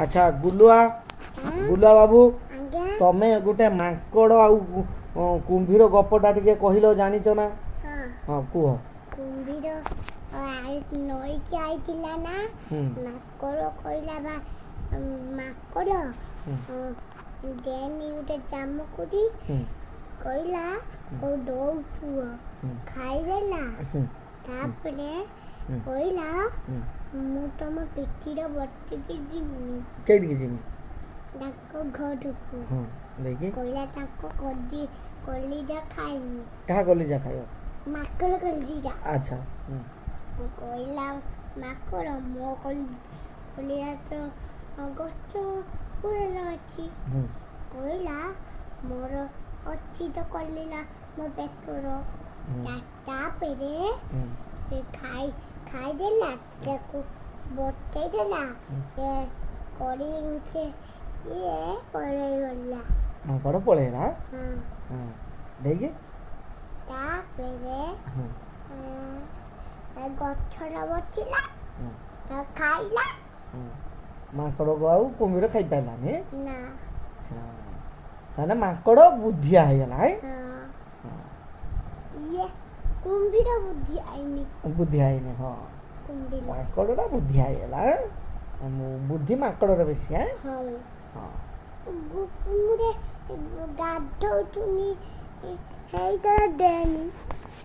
ଆଚ୍ଛା ଗୁଲୁଆ, ଗୁଲୁଆ ବାବୁ। ଆଜ୍ଞା। ତମେ ଗୋଟେ ମାଙ୍କଡ଼ ଆଉ କୁମ୍ଭୀର ଗପଟା ଟିକେ କହିଲ, ଜାଣିଛ ନା? ହଁ। ହଁ, କୁହ। କୁମ୍ଭୀର ନଈକି ଆଇଥିଲା ନା। ମାଙ୍କଡ଼ କହିଲା ବା ମାଙ୍କଡ଼ ଦେନି ଗୋଟେ ଜାମୁକୁଳି। କହିଲା ହଉ ଦଉଥିବ। ଖାଇଦେଲା। ତାପରେ କହିଲା, ମୁଁ ତମ ପିଠିର ବଟିକି ଯିବି। କେଇଠିକି ଯିବି? ତାଙ୍କ ଘରକୁ। ହଁ, ଦେଇକି? କହିଲା ତାଙ୍କ କଲିଜା ଖାଇମି। କାହା କଲିଜା ଖାଇବ? ମାଙ୍କଡ଼ କଲିଜା। ଆଚ୍ଛା। କହିଲା ମାଙ୍କଡ଼, ମୋ କଲିଜା ତ ଗଛ ମୂଳରେ ଅଛି। କହିଲା ମୋର ଅଛି ତ କଲିଜା ମୋ ପେଟର। ତାପରେ ସେ ଖାଇଦେଲା, ତାକୁ ବତେଇଦେଲା। ସେ କରି ଗୋଟେ ଇଏ ପଳେଇଗଲା। ମାଙ୍କଡ଼ ପଳେଇଲା? ହଁ। ହଁ, ଦେଇକି? ତାପରେ ଗଛର ବସିଲା। ତା ଖାଇଲା। ମାଙ୍କଡ଼କୁ ଆଉ କୁମ୍ଭୀର ଖାଇପାରିଲାନି? ନା। ହଁ, ତାହେଲେ ମାଙ୍କଡ଼ ବୁଦ୍ଧିଆ ହେଇଗଲା ହେଁ? ହଁ, ଇଏ କୁମ୍ଭୀର ବୁଦ୍ଧି ଆଇନି। ବୁଦ୍ଧିଆ ହେଇନି, ହଁ। କୁମ୍ଭୀର। ମାଙ୍କଡ଼ଟା ବୁଦ୍ଧିଆ ହେଇଗଲା ଏଁ? ବୁଦ୍ଧି ମାଙ୍କଡ଼ର ବେଶୀ ଏଁ? ହଁ। ହଁ। କୁମ୍ଭୀରେ ଗାଧଉଥୁନି, ହେଇଟା ଦେନି।